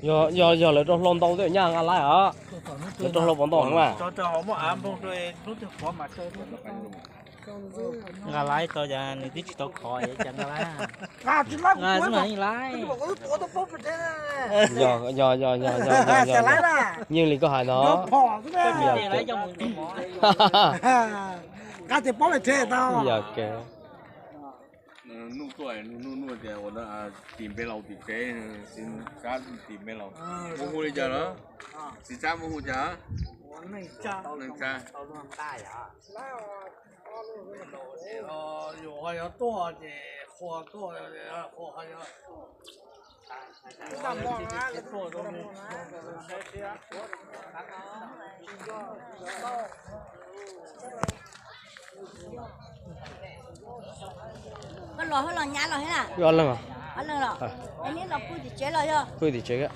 Yog, yog, yog lawv rau hlau ntau tej nyaj nqa laib os. Lawv rau hlau puas ntau heev mas. Nqa laib tau cas nws twb tsis tau khov cas nqa laib. Nqa xwb mas yeej laib. Yog, yog, yog, yog, yog, yog. Yeej li koj hais no. Yog ke. Nuj tuaj, nuj nuj tias ua tim npe laus tim tsev, Tsab tim npe laus. Muaj hu li cas lawm? Txiv Tsab muaj hu cas? Neej Tsab. Yus ho yuav tuaj ces qhua tuaj, qhua ho yuav Koj los hab los nyab los hab na? Ob leeg os. Ob leeg los? Es neb los pw tim tsev los yog? Pw tim tsev.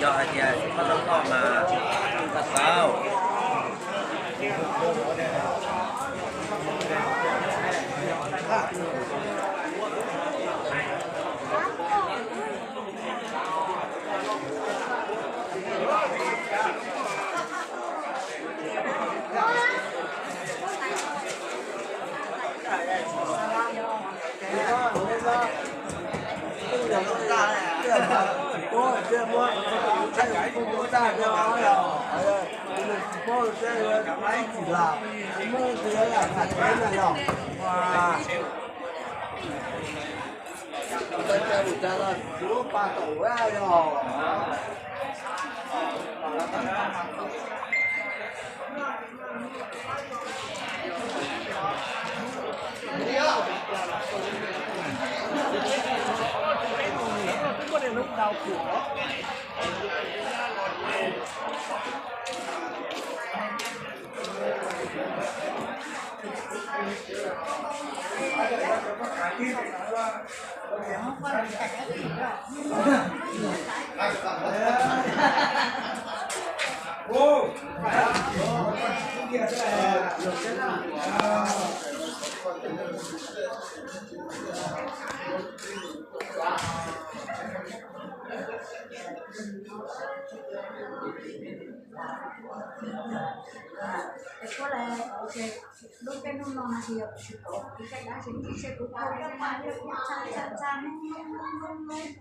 Yog hais tias koj tau koj mas koj tau. Lub caij nyoog no na yog kuv tsis tau, kuv caij dab tsi ntshe kuv kho coj mas yog kuv txha txha txha nub nub nub nub nub.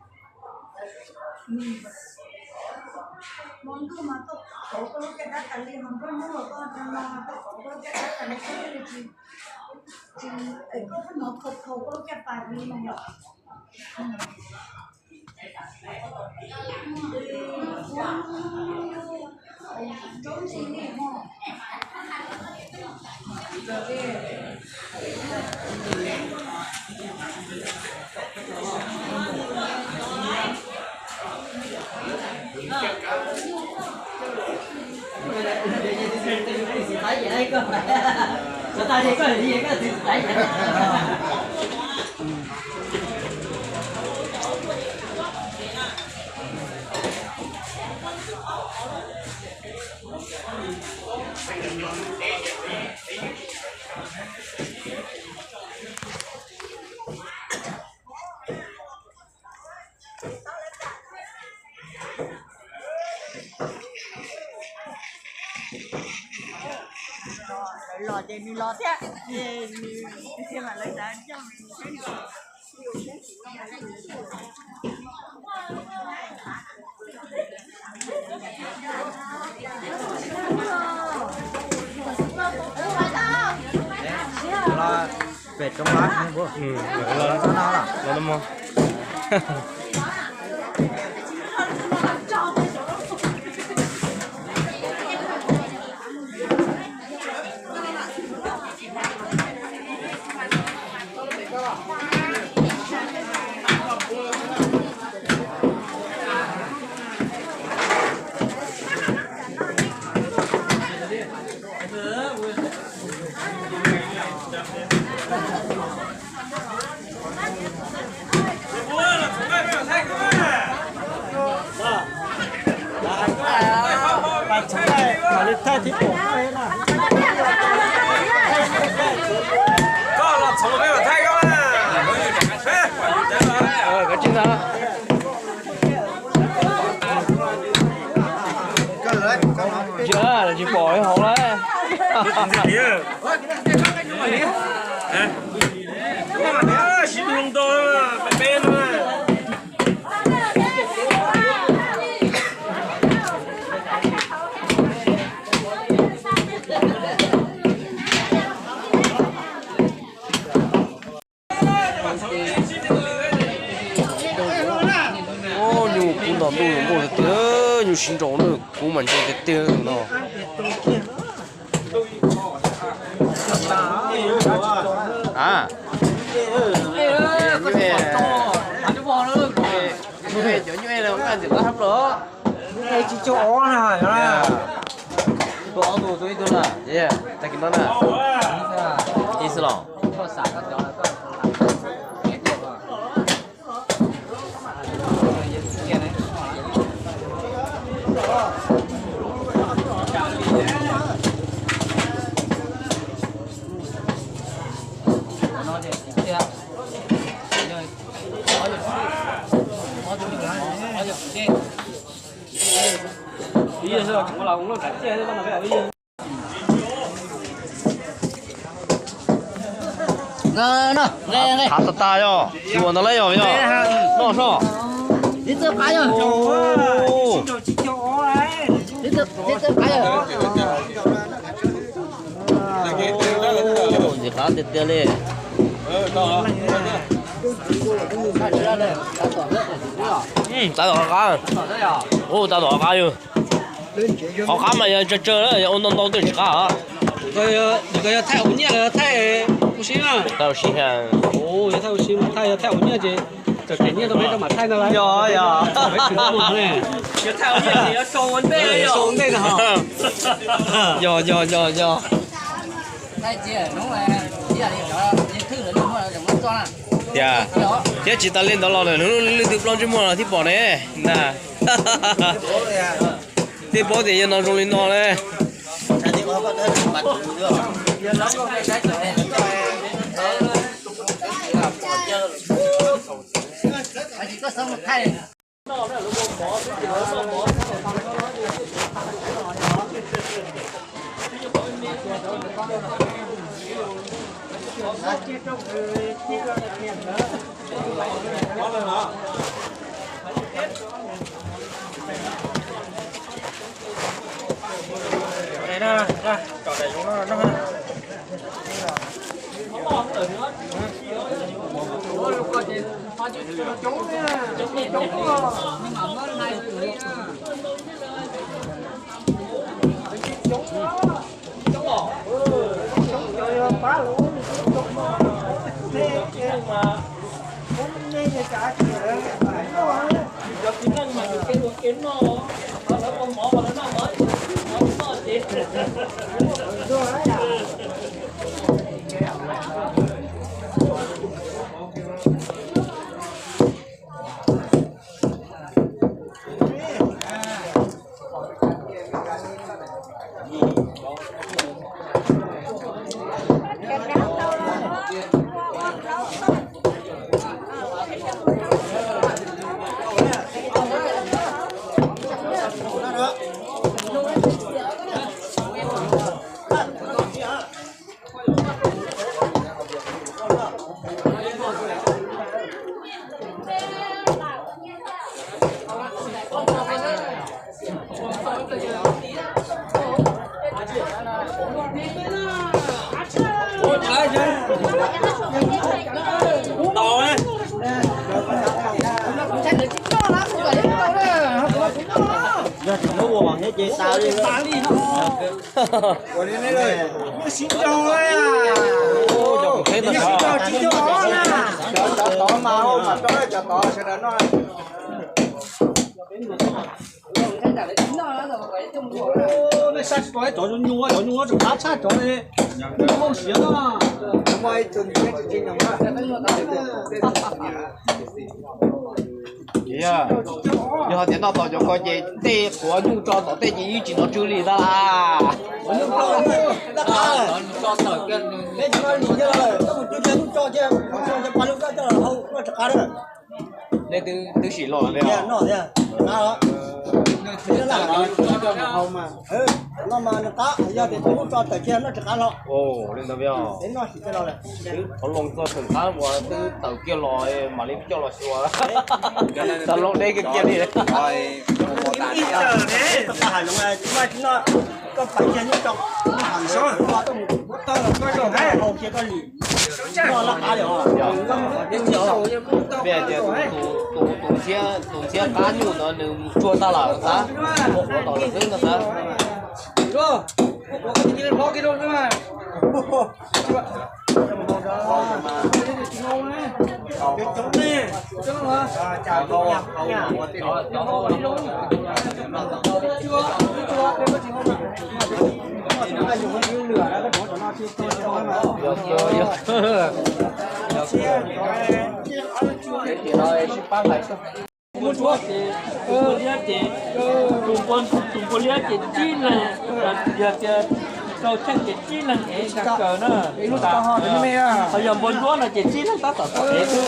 Hmo ntuj mas tuaj kauv koj lub caij dab tas li, hmo nplooj nub los koj no tuaj kauv koj lub caij dab tas li, koj thiaj li tsis, tsis, es koj pheej hnov khaus khaus koj lub caij pas li no yom. Lawv los ces nws los thiab, ces nws thiaj mam lawv xav coj nws thiab. Pem roob lab, los no mog. Tsis pom hauv lawm. Nyuj kub nto ntuj zoo nkauj tiag tiag, nyuj sib nraus na, kub mas ntse tiag tiag no. A, nyuj, nyuj e los nqaij ntxim qab hab los. Tsis cuag ob na. Tus ob tus tus ib tug na, tag kis no na. Ib xwb los. Hav tas tas yog, tsis ua ntau lawm yog, yog noj sob. Ntxim qab tiag tiag li. Tav tom qab, ua tav tom qab yog. Qhov qab mas yog tsawg tsawg, yog ua ntau ntau twb tsis qab. Yog thaij ua nyiaj los thaij ua si na? Thaij ua si. Yog thaij ua si, thaij, yog thaij ua nyiaj ces txawm tsis nyiaj rau peb rau mam thaij ntag lauj. Yog, yog. Yog thaij ua nyiaj ces yuav sau ua ntej, sau ua ntej ntag. Yog, yog, yog, yog. Tias, thiab tsis tas li ntawd los lwm hnub leej twg plaub ntsej muag los thiaj pom ne na. Thiaj paub tias yog no zoo li no ne. Yog tsis muab ua mas thiab ces tas li. Ua li ne, siv zog, siv zog tsis yog na. Cov tod mas, mas rau cov tod sawv daws noj. Nej saib tsis tau cov nyuj, cov nyuj tseem qab tshaj cov li. Muaj siav na. Yog hais tias noj tau cov ko ces tej quav nyuj tso tom tej ces yeej tsis hnov tsw li tab las. Nej twb sim los li os. No mas nws qab, yog tias tau lub tso tawm kiag noj tsis qab los. Li ntawd, twb thov loo txog tawm qab uas twb tawm kiag los mam li coj los xyuas. Txog loo deb kiag kiag li. Koj pais kiag nyob tso, koj mus tau koj hau kiag koj li. Tias tus ntxhiab qab nyuj ntawd nws mus tsuag tag lawm xav, ua qhuav tom lawm xwb no xav. Tus npua liab ces tsib leeg, yog tias rau tsheej ces tsib leeg ev tsa kawg na. Ho yog npua ntsuab no ces tsib leeg tab tom tau ev xwb.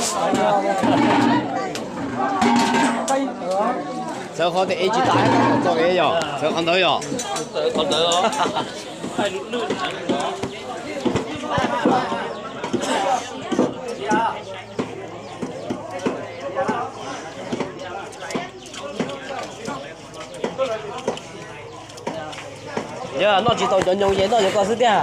Txawv qhov tias ev tsis tas tab tom tau ev yog txawv qhov ntawd yog. Yog noj tsis tau cov nyoos ces noj cov ko xwb tiag.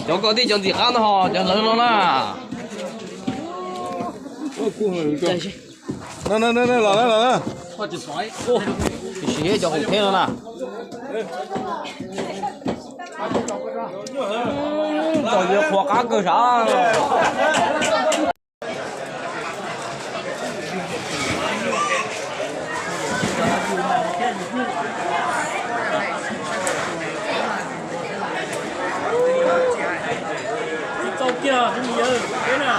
Cov ko thiab cov ntxim qab no ho cov hlawv no na. Los na, los na. Sim cov khoom theb no na. Txom nyem qhuav qab kawg sav. Tsis tau kiag yawg peb na.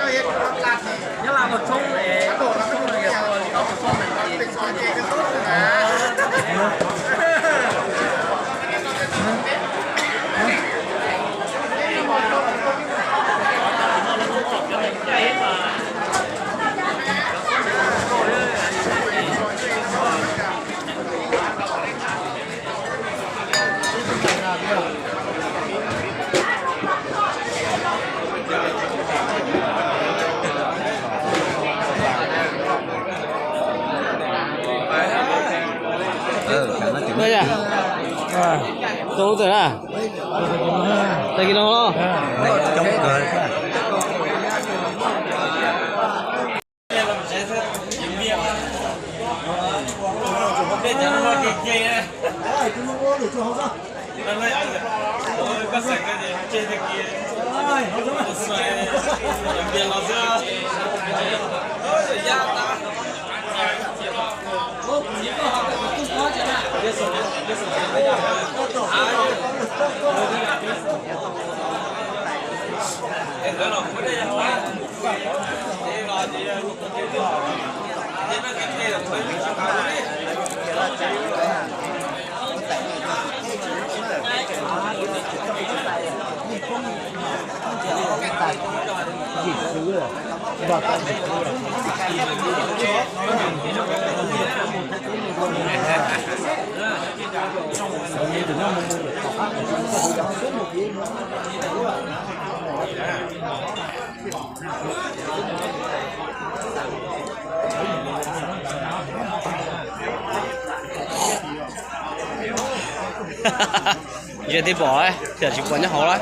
Neeg mas nyob Laj Mos Tshoob es Mos Tshoob no yog tua li no Mos Tshoob neeg ces Tau lub tawm na. Tag kis no los. Ze tib pom, tsis pom nyob hauv lawm.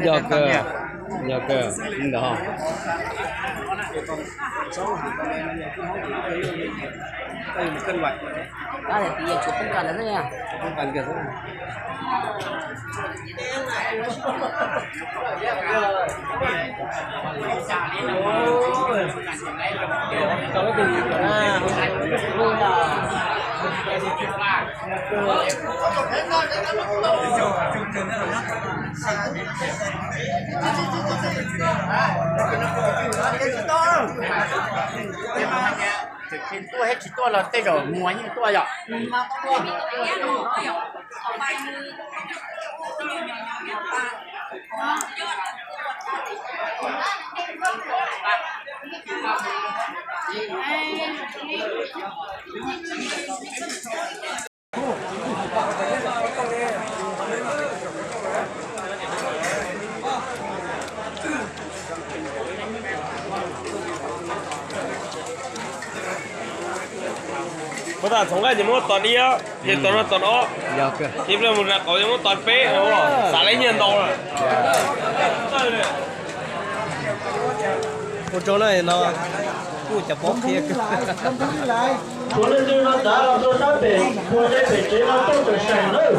Yog kawg, yog kawg, li ntawd ho. Tsis tuaj thiab tsis tuaj los tej zaum muag yeej tuaj yom. Muab tas txhoov nqaij ces muab tos ib, ces tos no tos ob, ces mus rau qauv ces muab tos peb, xav lawv nyiaj ntau lawm. Ua rau no kuj cov pov qhia. Tshuav leej twg no txav los rau sab pem, ua teb pem tsev no tuaj tawm seem nawb.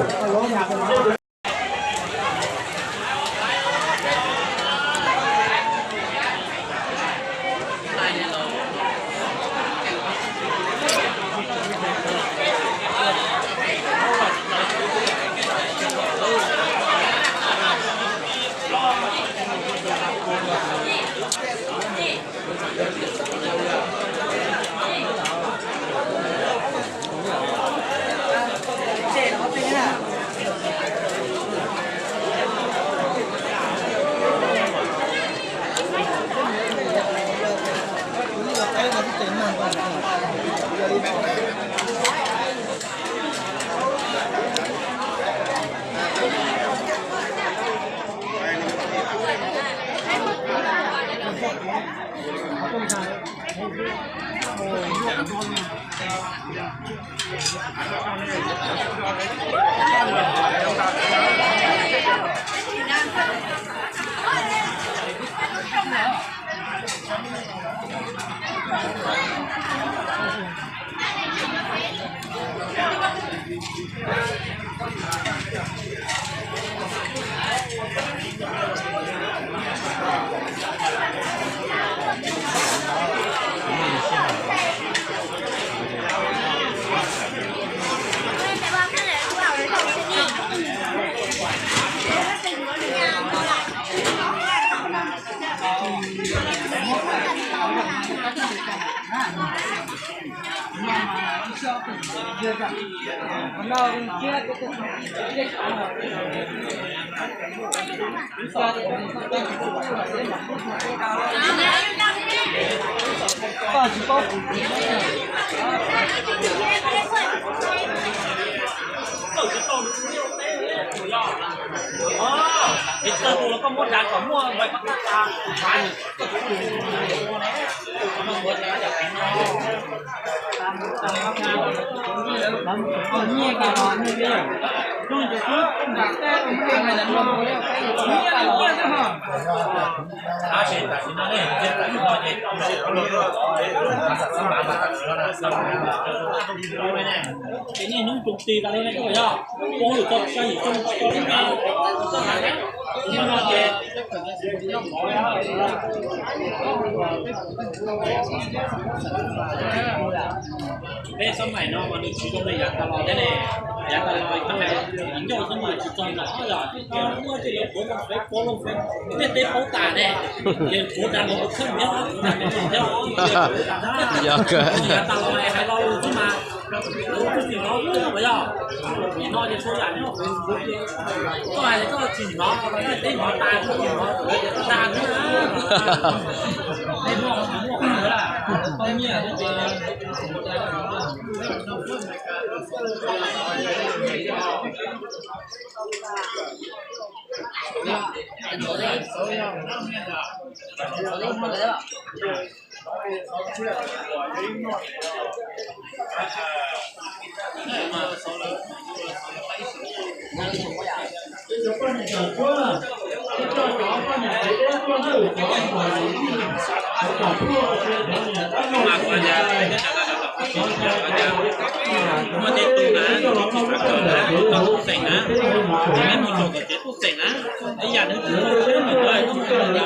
Peb xab maim no mas nws tsis zoo li yav tas los thiab ne. Yav tas los ncauj xwb mas tsis txog nram yog muaj tej lawv quav loo fais quav loo fais, tej teb paub tas ne, yeej quav tas los khawb nyob, yog kawg. Yav tas los hais lo lus xwb mas, kuv twb tsis hnov ub mas yog, nim no ces txhua yam nyob Facebook, koj hais koj tsis hnov, tej teb hnov tas, tsis hnov tas. Muaj tej tus na, tsis xav kawm na, tau tub xeem na, muaj tug kom tsev tub xeem na, ib yam nws tsis tau tub xeem na, tub xeem na,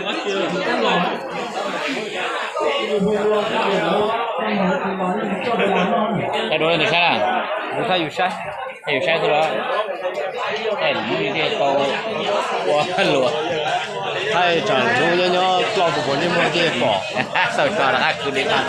thaij duab rau nws saib na, nws thaij yus saib, thaij yus saib xwb los. Thaij lub ntiaj teb tau ua luam, thaij tsam lub nyob nyob ploj puas puas nej muaj ntiaj teb pom. Xaum tso rov qab kwv li qab.